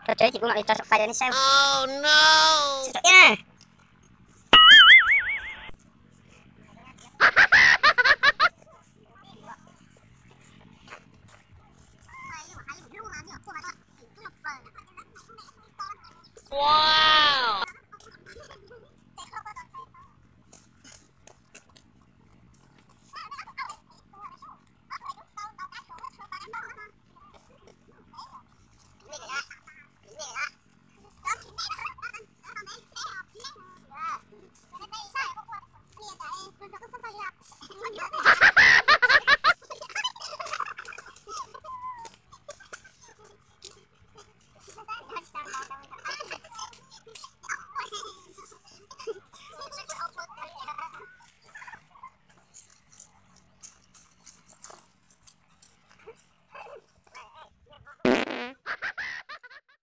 Tso tsev ces kuv mam li tso saum fai rau nej saib. Sib tso iab na.